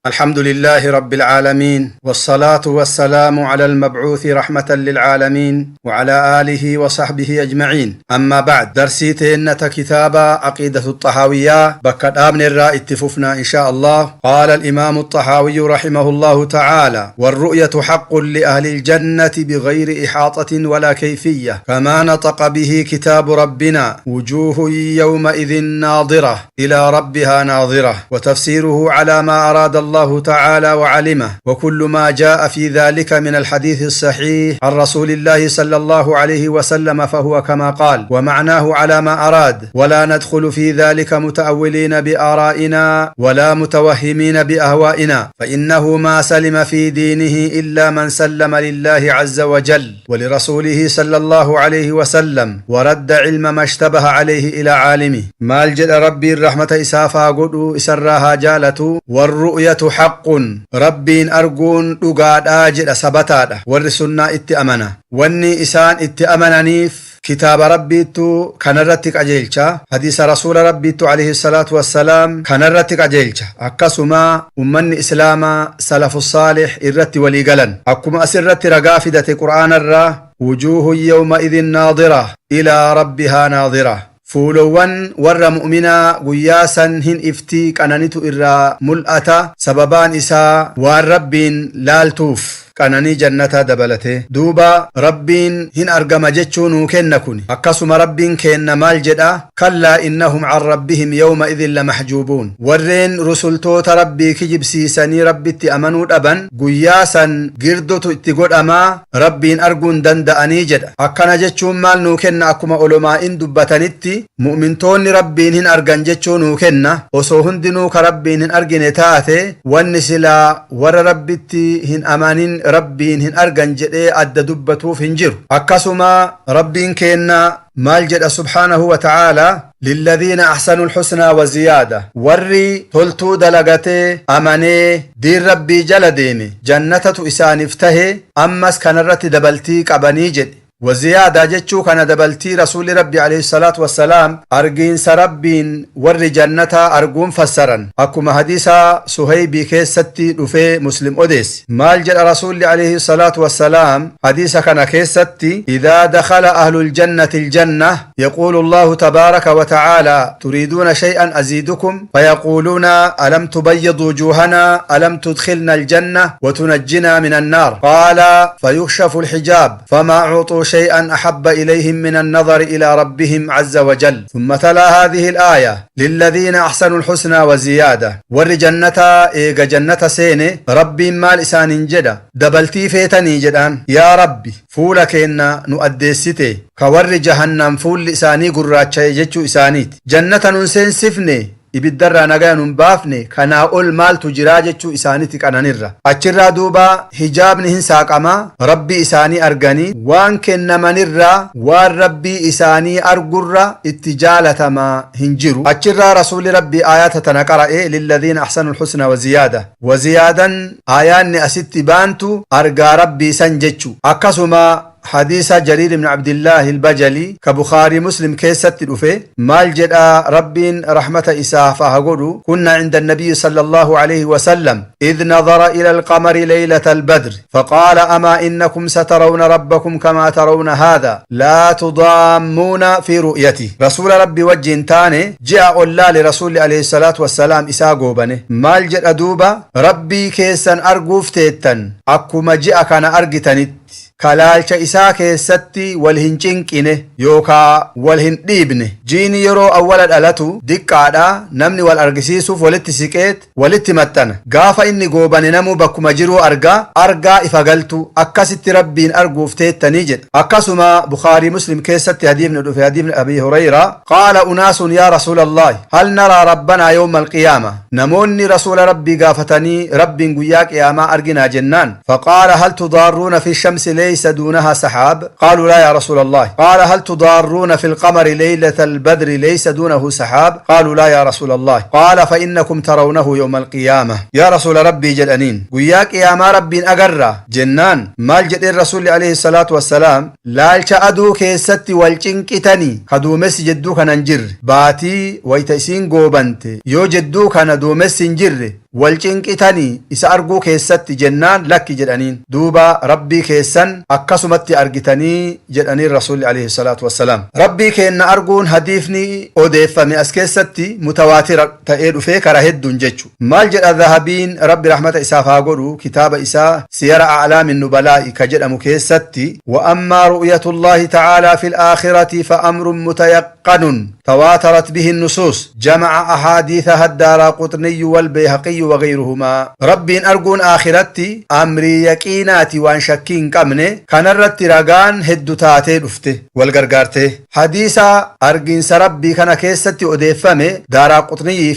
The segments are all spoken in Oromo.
الحمد لله رب العالمين، والصلاة والسلام على المبعوث رحمة للعالمين وعلى آله وصحبه أجمعين. أما بعد، درسي تينة كتاب عقيدة الطحاوية بكت آمن الراء اتففنا إن شاء الله. قال الإمام الطحاوي رحمه الله تعالى: والرؤية حق لأهل الجنة بغير إحاطة ولا كيفية، كما نطق به كتاب ربنا: وجوه يومئذ ناظرة إلى ربها ناظرة. وتفسيره على ما أراد الله تعالى وعلمه، وكل ما جاء في ذلك من الحديث الصحيح عن رسول الله صلى الله عليه وسلم فهو كما قال، ومعناه على ما أراد، ولا ندخل في ذلك متأولين بآرائنا ولا متوهمين بأهوائنا، فإنه ما سلم في دينه إلا من سلم لله عز وجل ولرسوله صلى الله عليه وسلم، ورد علم ما اشتبه عليه إلى عالمه. Maal jedha Rabbiin rahmata isaaf haa godhu, isarraa haa jaalatu? والرؤية حق، Rabbiin arguun dhugaadhaa jedha, sabataadha. Warri sunnaa itti amana. Wanni isaan itti amananiif kitaaba Rabbiittu kanarratti qajeelcha, hadiisa rasuula Rabbiittu عليه الصلاة والسلام kanarratti qajeelcha. Akkasuma ummanni Islaamaa سلف الصالح irratti walii galan. Akkuma asirratti ragaa fidate Qur'aanarraa: وجوه يومئذ ناضرة إلى ربها ناظرة. Fuulowwan warra mu'minaa guyyaa san hin iftii, qananitu irraa mul'ata. Sababaan isaa waan Rabbiin laaltuuf, qananii jannataa dabalate. Duuba Rabbiin hin argama jechuu nuu kenna kuni. Akkasuma Rabbiin kenna maal jedha? كلا إنهم عن ربهم يومئذ لمحجوبون. Warreen rusultoota Rabbii kijibsiisanii Rabbitti amanuu dhaban guyyaa san girdotu itti godhamaa, Rabbiin arguun danda'anii jedha. Akkana jechuun maal nuu kenna? Akkuma olomaa'in dubbatanitti, mu'mintoonni Rabbiin hin argan jechuu nuu kenna. Osoo hundinuu ka Rabbiin hin argine taate, wanni silaa warra Rabbitti hin amanin Rabbiin hin argan jedhee adda dubbatuuf hin jiru. Akkasuma Rabbiin kenna maal jedha سبحانه وتعالى? للذين أحسنوا الحسنى وزيادة. Warri toltuu dalagatee amanee diin Rabbii jala deeme jannatatu isaaniif tahe, ammas kanarratti dabaltii qabanii jedhe. وزيادة jechuu kana dabaltii rasuuli Rabbi عليه الصلاة والسلام argiinsa Rabbiin warri jannataa arguun fassaran. Akkuma hadiisa Suhaybii keessatti dhufee Muslim odeesse. Maal jedha rasuulli عليه الصلاة والسلام hadiisa kana keessatti? إذا دخل أهل الجنة الجنة يقول الله تبارك وتعالى: تريدون شيئا أزيدكم؟ فيقولون: ألم تبيض وجوهنا؟ ألم تدخلنا الجنة وتنجنا من النار؟ قال: فيكشف الحجاب، فما أعطوا شيئا أحب إليهم من النظر إلى ربهم عز وجل. ثم تلا هذه الآية: للذين أحسنوا الحسنى وزيادة. Warri jannataa eega jannata seene Rabbiin maal isaanin jedha? Dabaltii feetanii jedhaan. Yaa Rabbi, fuula keenna nu addeessite, ka warri jahannam fuulli isaanii gurraacha'e jechuu isaaniiti. Jannata nun seensifne, ibiddarraa nagaya nun baafne, kanaa ol maaltu jiraa jechuu isaaniiti qananirra. Achirraa duuba hijaabni hin saaqamaa, Rabbii isaanii arganii waan kennamanirraa waan Rabbii isaanii argurra itti jaalatamaa hin jiru. Achirraa rasuulli Rabbii aayata tana qara'e: للذين أحسنوا الحسنى وزيادة. وزيادة aayaanni asitti baantu argaa Rabbii san jechu. Akkasuma hadiisa Jariir ibn Abdillaahi Albajali ka Bukaarii Muslim keessatti dhufe maal jedha? Rabbiin rahmata isaaf haa godhu. كنا عند النبي صلى الله عليه وسلم إذ نظر إلى القمر ليلة البدر، فقال: أما إنكم سترون ربكم كما ترون هذا، لا تضامون في رؤيته. Rasuula Rabbii wajjin taane, ji'a ollaale rasuulli عليه الصلاة والسلام isaa goobane. Maal jedha duuba? Rabbii keessan arguuf teettan akkuma ji'a kana argitanitti, kalaalcha isaa keessatti wal hin cinqine yookaa wal hin dhiibne. Jiini yeroo awwala dhalatu diqqaadha, namni wal argisiisuuf walitti siqeet walitti maxxana. Gaafa inni goobane namuu bakkuma jiruu argaa, argaa ifa galtu. Akkasitti Rabbiin arguuf teettanii jedha. Akkasuma Bukaarii Muslim keessatti hadiifni dhufe, hadiifni Abi Hurayraa: قال أناس: يا رسول الله، هل نرى ربنا يوم القيامة؟ Namoonni rasuula Rabbii gaafatanii, Rabbiin guyyaa qiyaamaa arginaa jennaan، فقال: هل تضارون في الشمس ليس دونها سحاب؟ قالوا: لا يا رسول الله. قال: هل تضارون في القمر ليلة البدر ليس دونه سحاب؟ قالوا: لا يا رسول الله. قال: فإنكم ترونه يوم القيامة. يا رسول ربي jedhaniin, guyyaa qiyaamaa Rabbiin agarra jennaan, maal jedheen rasuulli عليه الصلاة والسلام? Laalcha aduu keessatti wal cinqitanii ka duumessi jedduu kana hin jirre, baatii wayta isiin goobante yoo jedduu kana duumessi hin jirre Wal cinqitanii isa arguu keessatti jennaan, lakki jedhaniin. Duuba Rabbii keessan akkasumatti argitanii jedhaniin Rasuulli alayhi salaatu wassalaam. Rabbii keenna arguun hadiifni odeeffame as keessatti mutawaatira ta'ee dhufee karaa hedduun jechu. Maal jedha Dhahabiin, Rabbi rahmata isaaf haa godhu, kitaaba isaa Siyara A'laamin Nubalaa'i ka jedhamu keessatti? وأما رؤية الله تعالى في الآخرة فأمر متيقن تواترت به النصوص، جمع أحاديثها الدارقطني والبيهقي وغيرهما. Rabbiin arguun aakiratti amrii yaqiinaati, waan shakkii hin qabne. Kanarratti ragaan heddu taatee dhufte, wal gargaarte. Hadiisa argiinsa Rabbii kana keessatti odeeffame Daaraa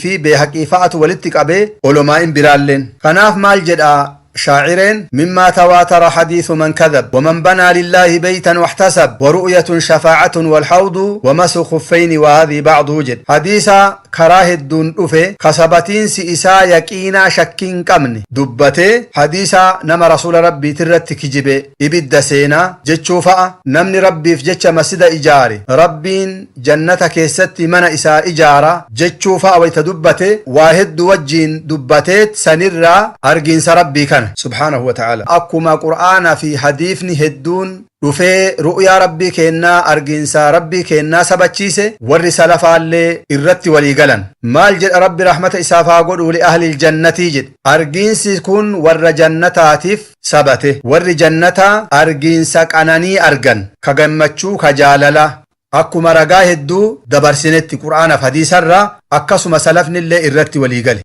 fi Beehaqii fa'atu walitti qabee, olomaa'in biraalleen. Kanaaf maal jedha شاعرين؟ مما تواتر حديث من كذب ومن بنى لله بيتا واحتسب ورؤية شفاعة والحوض ومسح خفين وهذه بعض وجد. حديثا karaa hedduun dhufe kasabatiinsi isaa yaqiinaa shakkiin qabne dubbatee, hadiisa nama Rasuula Rabbiitirratti kijibe ibidda seenaa jechuu fa'a, namni Rabbiif jecha masjida ijaare Rabbiin jannata keessatti mana isaa ijaara jechuu fa'a wayta dubbate, waa hedduu wajjiin dubbateet sanirraa argiinsa Rabbii kana subhaanahu wa ta'ala akkuma Qur'aanaa fi hadiifni hedduun dhufee ru'yaa Rabbii keennaa, argiinsa Rabbii keennaa sabachiise, warri salafaallee irratti walii galan. Maal jedha, Rabbi rahmata isaaf haa godhu? لأهل الجنة jedhe. Argiinsi kun warra jannataatiif sabate. Warri jannataa argiinsa qananii argan, ka gammachuu, ka jaalala. Akkuma ragaa hedduu dabarsinetti qur'aanaaf hadiisarraa, akkasuma salafnillee irratti walii gale.